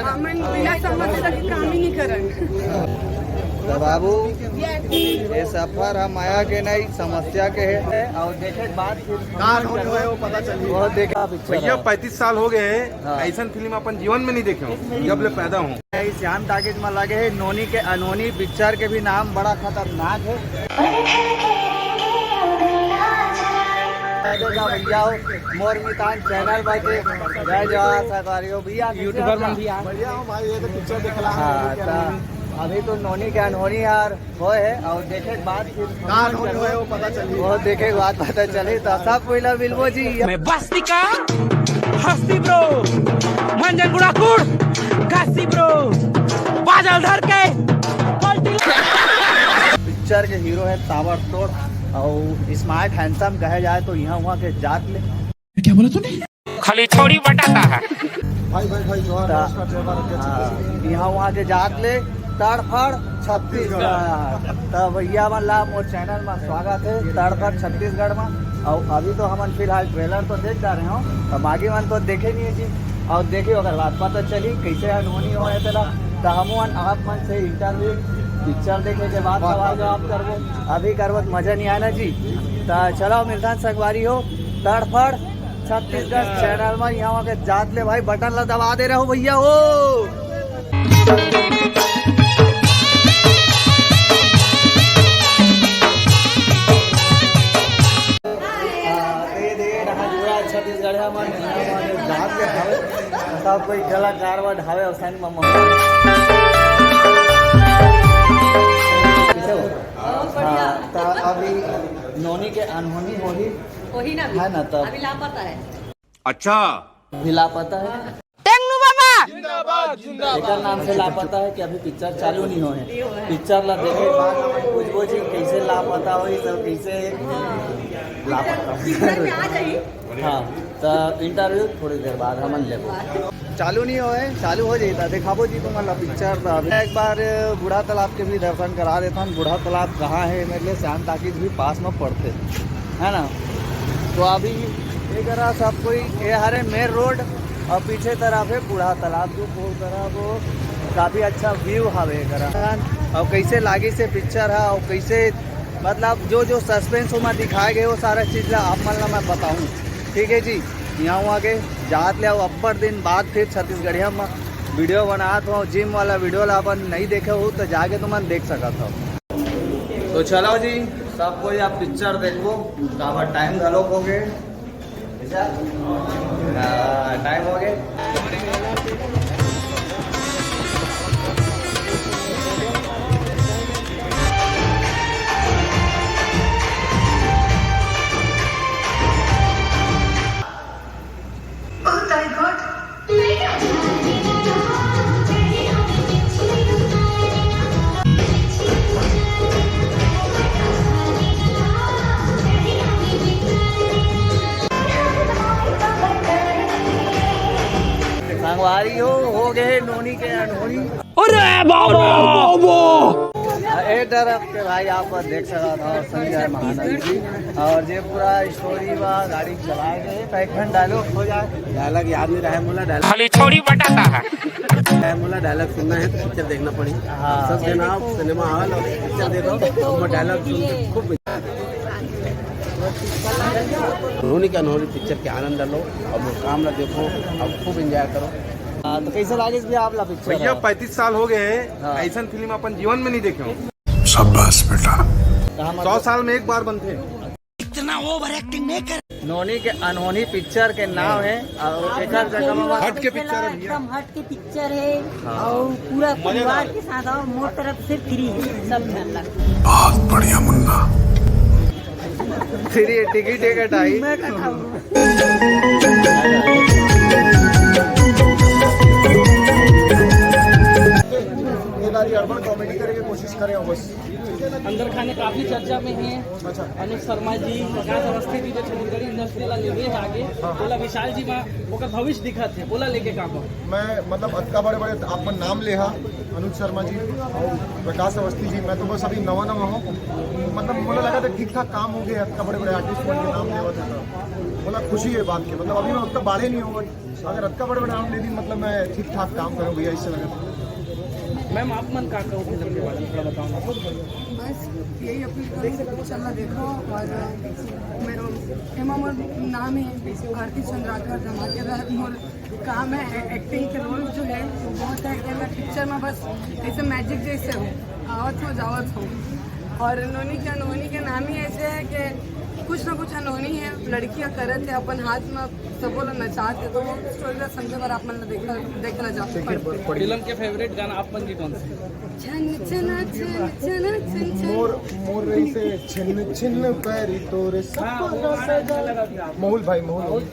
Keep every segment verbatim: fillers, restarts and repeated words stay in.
हमन बिना समस्या के काम ही नहीं करन। तो बाबू, ये सफर ह मया के नहीं, समस्या के हे। और देखे के बाद फिर कहाँ धोनी होए, वो पता चल रही है। बहुत देखा पिक्चर भैया, है। पैंतीस साल हो गए हैं, हाँ। ऐसन फिल्म अपन जीवन में नहीं देखे हूँ, जब ले पैदा हूँ। ये श्याम टाकीज में लगे है नोनी के अनहोनी पिक्चर के भी नाम बड़ा खतरनाक है। जय जोहार भैया हो, मोर मितान चैनल बाटे। जय जोहार संगवारी हो भैया, कैसे यूट्यूबर हो मन आप? भैया। बढ़िया हो भाई, ये तो पिक्चर देख रहा हूँ। हाँ, तो अभी तो नोनी के अनहोनी यार होए है और देखे के बाद फिर कहाँ धोनी होए, वो पता चल रही है। वो देखे के बाद पता चली। तो सब पहिला मिलबो जी। मैं बस्ती का हस्ती ब्रो, मंजन गुड़ाकुड़ काशी ब्रो, बादल धर के पलटी। पिक्चर के हीरो है ताबड़तोड़ और स्मार्ट हैंडसम कहे जाए तो यहाँ वहाँ के जात ले। क्या बोला तूने? खाली छोड़ी बटाता है। भाई, भाई, भाई, जोहार, ता-, नमस्कार, जय भारत, जय हाँ, छत्तीसगढ़। यहाँ वहाँ के जात ले तड़फड़ छत्तीसगढ़। त भैया मन ला मोर चैनल में स्वागत है, तड़फड़ छत्तीसगढ़ में। और अभी तो हमन फिलहाल ट्रेलर तो देख जा रहे हो, तो बाकी मन तो देखे नहीं है जी। और देखिए, ओकर बाद पता चली कैसे अनहोनी हो है तेला। तो हम मन आप मन से इंटरव्यू, पिक्चर देखे के बाद सवाल जवाब करबो। अभी करबो तो मजा नहीं आना जी। तो चलो, मिलता संगवारी हो, तड़फड़ छत्तीसगढ़ चैनल में। यहाँ के जात ले भाई, बटन ला दबा दे रहे हो भैया हो। हाँ, ये देखिए, यहाँ पूरा छत्तीसगढ़िया मन, यहाँ मन जात ले हवे। सब कोई कलाकार मन हवे, अउ संग में मम्मी। कैसे हो? बहुत बढ़िया। हाँ, तो अभी नोनी के अनहोनी होही। वही ना अभी। है ना, तब। अभी लापता है। अच्छा। अभी लापता है। टेंगनू बाबा। जिंदाबाद, जिंदाबाद। एकर नाम से लापता है कि अभी पिक्चर चालू नहीं होए। पिक्चर ला देखे के बाद हमन पूछबो जी, कैसे लापता होही, तो कैसे लापता। पिक्चर में आ जाही। हाँ, तो इंटरव्यू थोड़ी देर बाद हमन लेबो। चालू नहीं होए, चालू हो जाता, दिखाबो जी तुमन ला पिक्चर। तो अभी एक बार बूढ़ा तालाब के भी दर्शन करा देथन। बूढ़ा तालाब कहाँ है, मेरे लिए श्याम टाकीज भी पास में पड़ते, है ना। तो अभी ये करा सब कोई, ये हरे मेन रोड और पीछे तरफ है बूढ़ा तालाब, जो बहुत तरह वो काफ़ी अच्छा व्यू हवे ये करा। और कैसे लागी से पिक्चर है और कैसे, मतलब, जो जो सस्पेंस ओमा दिखाए गए, वो सारा चीज़ ला आप मन ला मैं बताऊँ। ठीक है जी, यहाँ वहाँ के जात ले आओ, अब्बड़ दिन बाद फिर छत्तीसगढ़िया में वीडियो बनात हो। जिम वाला वीडियो ला अपन नहीं देखे हो तो जाके तुमन देख सकत हो। तो चलो जी, सब कोई आप पिक्चर देखो, काबर टाइम घलोक हो गए। हाँ, टाइम हो गए। संगवारी हो, हो गए नोनी के अनहोनी। अरे बाबा, बाबा। ए तरफ के भाई आप देख सकत हो संजय महानंद जी, और जे पूरा स्टोरी बा गाड़ी चलाए गए, तो एक ठन डायलॉग हो जाए। डायलॉग याद नहीं रहा है मोला, डायलॉग खाली छोड़ी बटाता है। है मोला, डायलॉग सुनना है तो पिक्चर देखना पड़ी। हाँ। सब जना आप सिनेमा हॉल और पिक्चर देखो, हम डायलॉग सुन के खूब नोनी के अनहोनी पिक्चर के आनंद लो और वो काम ला देखो और खूब एंजॉय करो। हाँ, तो कैसे लागे भैया आप ला पिक्चर? भैया, पैंतीस साल हो गए हैं, हाँ। ऐसन फिल्म अपन जीवन में नहीं देखे हो। शाबाश बेटा। तो हम सौ साल में एक बार बनते हैं। इतना ओवर एक्टिंग नहीं कर। नोनी के अनहोनी पिक्चर के नाम है और एकर जगह में हट के पिक्चर है भैया। एकदम हट के पिक्चर है। हाँ। और पूरा परिवार के साथ आओ, मोर तरफ से फ्री है, सब झन ला। बहुत बढ़िया मुन्ना। फ्री है, टिकट है कटाई। मैं कटाऊँ। ये दारी अर्बन कॉमेडी करे के कोशिश करे हो बस। अंदर खाने काफी चर्चा में है। अच्छा। अनुज शर्मा जी, प्रकाश अवस्थी जी जो छत्तीसगढ़ी इंडस्ट्री ला लेवे है आगे, हाँ। बोला विशाल जी मा ओकर भविष्य दिखत है, बोला लेके काम हो। मैं मतलब अतका बड़े बड़े आप मन नाम ले हा, अनुज शर्मा जी और प्रकाश अवस्थी जी, मैं तो बस अभी नवा नवा हूँ। मतलब, मुझे लगा था ठीक ठाक काम हो गया, इतना बड़े बड़े आर्टिस्ट के नाम लेवा था। मतलब, खुशी है बात की। मतलब, अभी मैं उतना बाढ़े नहीं हूँ, अगर इतना बड़े बड़े नाम ले दी, मतलब, मैं ठीक ठाक काम करूँ भैया, इससे लगा। मैम, आप मन का कहो फिल्म के बारे में थोड़ा बताओ। बस यही अपील करूँ कि पिक्चर ला देखो। और मेरा, एमा मोर नाम है आरती चंद्राकर, धमाकेदार मोर काम है। एक्टिंग के रोल जो है वो बहुत है कि मैं पिक्चर में बस ऐसे मैजिक जैसे हूँ, आवत हो जावत हो। और नोनी के अनहोनी के नाम ही ऐसे है कि कुछ ना कुछ अनहोनी है, लड़कियाँ करत है अपन हाथ में, सबो लोग नचात है। तो वो स्टोरी ला समझे बर आप मन ला देखना देखना जाओ। फिल्म के फेवरेट गाना आप मन के कौन से? छन छन छन छन छन छन। मोर मोर रही से छिन्न छिन्न पैरी तोरे सपना सजा। मोहुल भाई, मोहुल।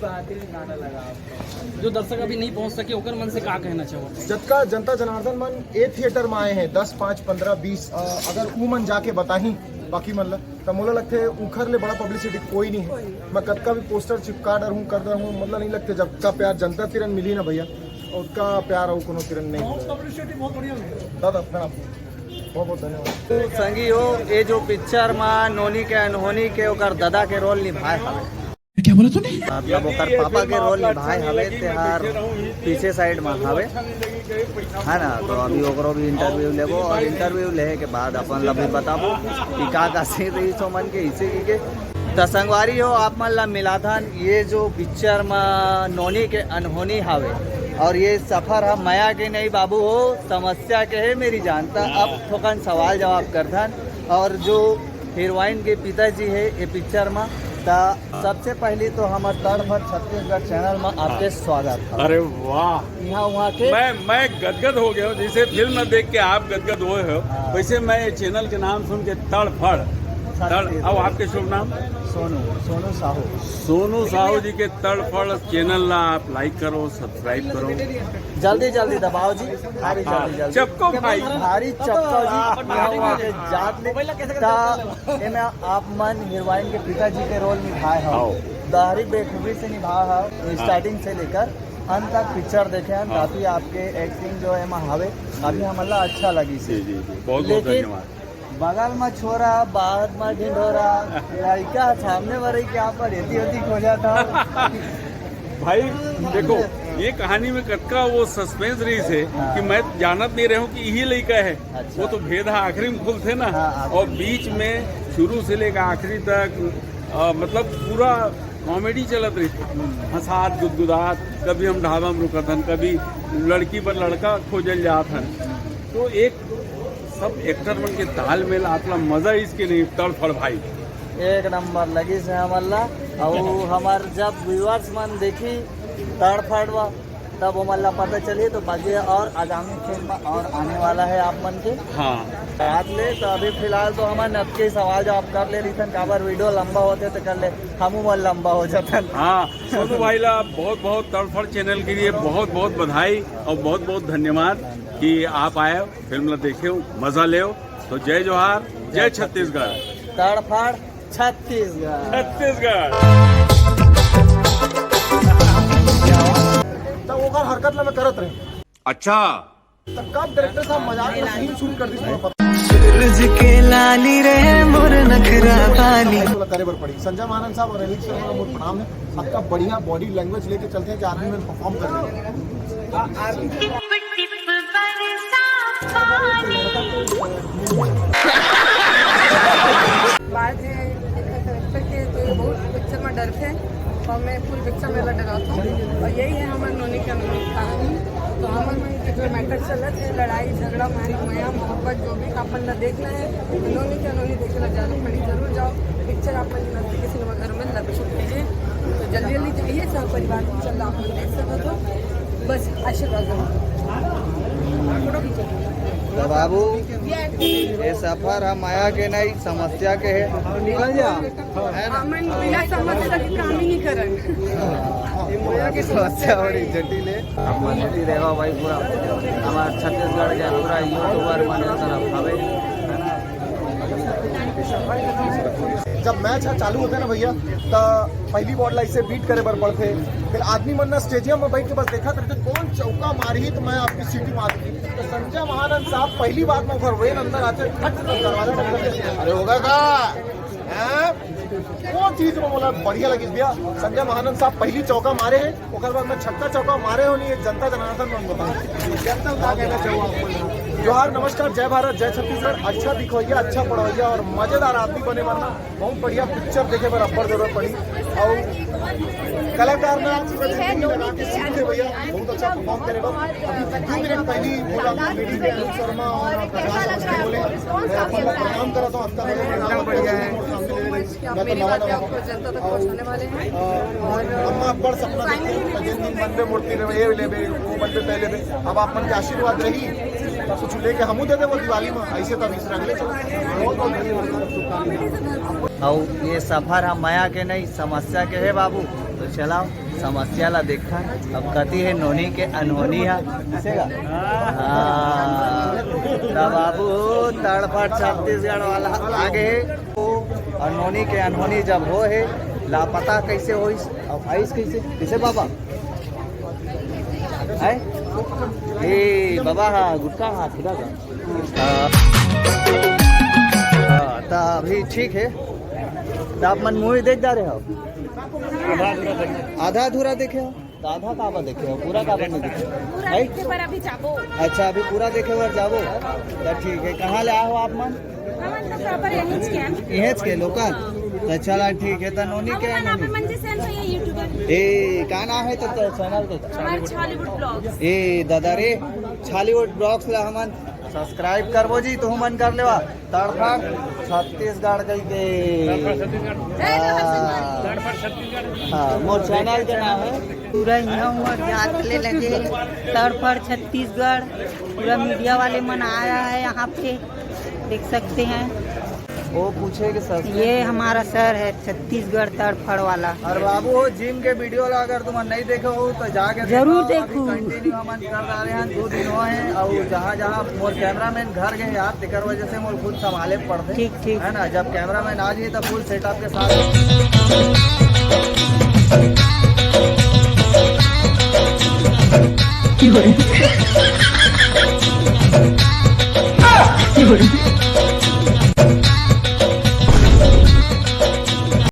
जो दर्शक अभी नहीं पहुंच सके, ओकर मन से का कहना चाहो? जतका जनता जनार्दन मन ए थिएटर में आए हैं, दस, पाँच, पन्द्रह, बीस, अ, अगर ऊ मन जाके बताही बाकी मन ला, त मोला लगथे उखर ले बड़ा पब्लिसिटी कोई नहीं है। मैं कतका भी पोस्टर चिपका डर हूँ, कर डर हूँ, मतलब नहीं लगथे। जब का प्यार जनता तिरन मिली ना भैया, ओतका प्यार अउ कोनो तिरन नहीं मिले। दादा, प्रणाम, बहुत बहुत धन्यवाद। संगी हो, ये जो पिक्चर मा नोनी के अनहोनी के ओकर दादा के रोल निभाए हवे। क्या बोला तूने? मतलब ओकर पापा के रोल निभाए हवे, तेहार पीछे साइड मा हवे, है ना? तो अभी ओकरो भी इंटरव्यू लेबो और इंटरव्यू लेहे के बाद अपन ला भी बताबो कि का का सीन रही सो मन के इसे की के। त संगवारी हो, आप मन ला मिलाथन, ये जो पिक्चर मा नोनी के अनहोनी हवे और ये सफर ह मया के नहीं बाबू हो, समस्या के है मेरी जानता। अब थोकन सवाल जवाब करथन। और जो हीरोइन के पिताजी है ये पिक्चर में, त सबसे पहले तो हमर तड़फड़ छत्तीसगढ़ चैनल में आपके स्वागत है। अरे वाह, यहाँ वहाँ के मैं मैं गदगद हो गया हूँ। जैसे फिल्म देख के आप गदगद हुए हो, हाँ। वैसे मैं ये चैनल के नाम सुन के तड़फड़ तड़। अब आपके शुभ नाम? सोनू, सोनू साहू। सोनू साहू जी के तड़फड़ चैनल ला आप लाइक करो, सब्सक्राइब करो। जल्दी जल्दी दबाओ जी, भारी जल्दी जल्दी। चपको भाई। भारी चपको जी, यहाँ वहाँ के जात ले। त एमे आप मन हीरोइन के पिताजी के रोल निभाए हो, आओ। बाहरी बेखूबी से निभाए हो, स्टार्टिंग से लेकर अंत तक पिक्चर देखे हैं। हाँ। काफी आपके एक्टिंग जो है एमा हवे, काफी हमला अच्छा लगी जी से। जी जी, बहुत बहुत लेकिन धन्यवाद। बगल में छोरा, बाहर में ढिंढोरा, लड़का सामने वाले क्या पर एती ओती खो जाता हो। भाई, देखो, ये कहानी में कतका वो सस्पेंस रही से कि मैं जानत नहीं रहूं कि यही लड़का है। अच्छा। वो तो भेद है आखिरी में खुलथे ना। हाँ, हाँ। और बीच में शुरू से लेकर आखिरी तक, अ, मतलब, पूरा कॉमेडी चलत रही थी। हंसात गुदगुदात, कभी हम ढाबा में रुकत हन, कभी लड़की पर लड़का खोजल जात हन। तो एक सब एक्टर मन के तालमेल, आतला मजा इसके नहीं, तड़फड़ भाई। एक नंबर लगी से हमला। और हमार जब व्यूअर्स मन देखी तड़फड़ वा, तब हमला पता चली। तो बाकी और आगामी फिल्म और आने वाला है आप मन के हाँ, साथ ले। तो अभी फिलहाल तो हमारे नतके सवाल जवाब कर ले रही थन, काबर वीडियो लंबा होते तो कर ले, हम उमर लंबा हो जातन। हाँ, सोनू भाई ला बहुत बहुत तड़फड़ चैनल के लिए बहुत बहुत बधाई और बहुत बहुत धन्यवाद कि आप आए, फिल्म ला देखे हो, मजा ले हो। तो जय जोहार, जय छत्तीसगढ़। तड़फड़ छत्तीसगढ़। छत्तीसगढ़। त ओकर हरकत ला मैं करत रहे। अच्छा, त कब डायरेक्टर साहब मजाक में सीन शुरू कर दी, पता सूरज के लाली रे मोर नखरा वाली। करे बर पड़ी। संजय मानन साहब और अनिल शर्मा का बहुत प्रणाम है। सबका बढ़िया बॉडी लैंग्वेज लेके चलते हैं कि आर्मी में परफॉर्म कर रहे हैं। बात है एक्टर के, तो ये बहुत पिक्चर में डर थे और मैं फुल पिक्चर में डराता हूँ। और यही है हमारे नोनी के अनुरोध कहानी। तो हमारे मन के जो मैटर चलत है, लड़ाई झगड़ा, मारी मया मोहब्बत, जो भी अपन ला देखना है, नोनी के नोनी देखे ला जरूर पड़ी, जरूर जाओ। पिक्चर आप मन नजदीकी सिनेमा घर में लग चुकी है, तो जल्दी जल्दी जाइए, सब परिवार पिक्चर ला आप मन देख सकते हो। बस आशीर्वाद दो। तो बाबू, ये सफर हम मया के नहीं, समस्या के है। निकल जा। हमन बिना समस्या के काम ही नहीं करन। समस्या बड़ी जटिल है। आप मन जुटी रहेगा भाई पूरा हमारा छत्तीसगढ़ के पूरा यूट्यूबर मन तरफ हवे। जब मैच ह चालू होथे ना भैया, त पहली बॉल ला इसे बीट करे बर पड़थे। फिर आदमी मन ना स्टेडियम में बैठ के बस देखत रहिथे, कौन चौका मारही तो मैं आपकी सीटी मार दूँ। तो संजय महानंद साहब पहली बात में ओकर वेन अंदर आथे, फट से दरवाजा बंद कर देथे। अरे होगा का? हैं? वो चीज में बोला बढ़िया लगिस भैया। संजय महानंद साहब पहली चौका मारे हे, ओकर बाद में छक्का चौका मारे हो नहीं, ये जनता जनार्दन मन बता। जनता का कहना चाहूँ आपको? जोहार, नमस्कार, जय भारत, जय छत्तीसगढ़। अच्छा दिखवैया, अच्छा पढ़वैया और मजेदार आदमी बने बर ना बहुत बढ़िया पिक्चर देखे बर अब्बड़ जरूरत पड़ी। और कलाकार ना जिंदगी लगा के सीखे भैया, बहुत अच्छा परफॉर्म करे बर। अभी दो मिनट पहली बोला कॉमेडी में अरुण शर्मा और प्रकाश अवस्थी बोले, मैं अपन प्रणाम करता हूँ, आपका बहुत बढ़िया है। मैं तो नवा नवा हूँ। जनता तक पहुँचाने वाले हैं। और अम्मा अब्बड़ सपना देखते हैं, जिन दिन मन में मूर्ति रहे, ये लेबे, वो मन में पहले भी। अब आप मन के आशीर्वाद रही, तो कुछ लेके हमू दे देबो दिवाली में, ऐसे तो अभी रख ले। बहुत बहुत धन्यवाद। अउ ये सफर ह मया के नहीं, समस्या के हे बाबू। तो चलाओ, समस्या ला देखा। अब कति हे नोनी के अनहोनी हा, किसे का? हाँ, त बाबू तड़फड़ छत्तीसगढ़ वाला आगे हे। अउ नोनी के अनहोनी जब हो हे, लापता कैसे होइस, अब आइस कैसे, किसे बाबा? है? ए बाबा, हाँ, गुटखा, हाँ, खिला था। हाँ। हाँ, त अभी ठीक हे। त आप मन मूवी देख जा रहे हो? आधा अधूरा देखे हो? त आधा काबर देखे हो? पूरा काबर नहीं देखे हो? पूरा है? देखे बर अभी जाबो। अच्छा, अभी पूरा देखे बर जाबो? त ठीक हे। कहाँ ले आए हो आप मन? हमन तो प्रॉपर यहीं के हैं। इहेच के लोकल? त चला ठीक हे, त नोनी अब के मन, नोनी? अपन मन जी से हम तो ये यूट्यूबर। ए, का नाम हे तो, तो चैनल के? हमारे छॉलीवुड ब्लॉग्स। ए, दादा रे, छॉलीवुड ब्लॉग्स ला हमन सब्सक्राइब करबो जी, तुहू मन कर लेवा। तड़फड़ छत्तीसगढ़ कहिके। हाँ। हाँ, मोर चैनल के नाम हे। पूरा यहाँ हुआ जात ले लगे, तड़फड़ छत्तीसगढ़, पूरा मीडिया वाले मन आया है यहाँ पे, देख सकते हैं। वो पूछे कि सर ये हमारा सर है छत्तीसगढ़ तड़फड़ वाला। और बाबू हो, जिम के वीडियो ला अगर तुमन नहीं देखे हो तो जाके जरूर देखो, अभी देखू। कंटिन्यू हमन कर डाले हैं, दो दिन हुए हैं। और जहाँ जहाँ मोर कैमरामैन घर गए यार, तेकर वजह से मोर खुद संभाले पड़ते। ठीक, ठीक। है ना, जब कैमरामैन आ जाए तो फुल सेटअप के साथ।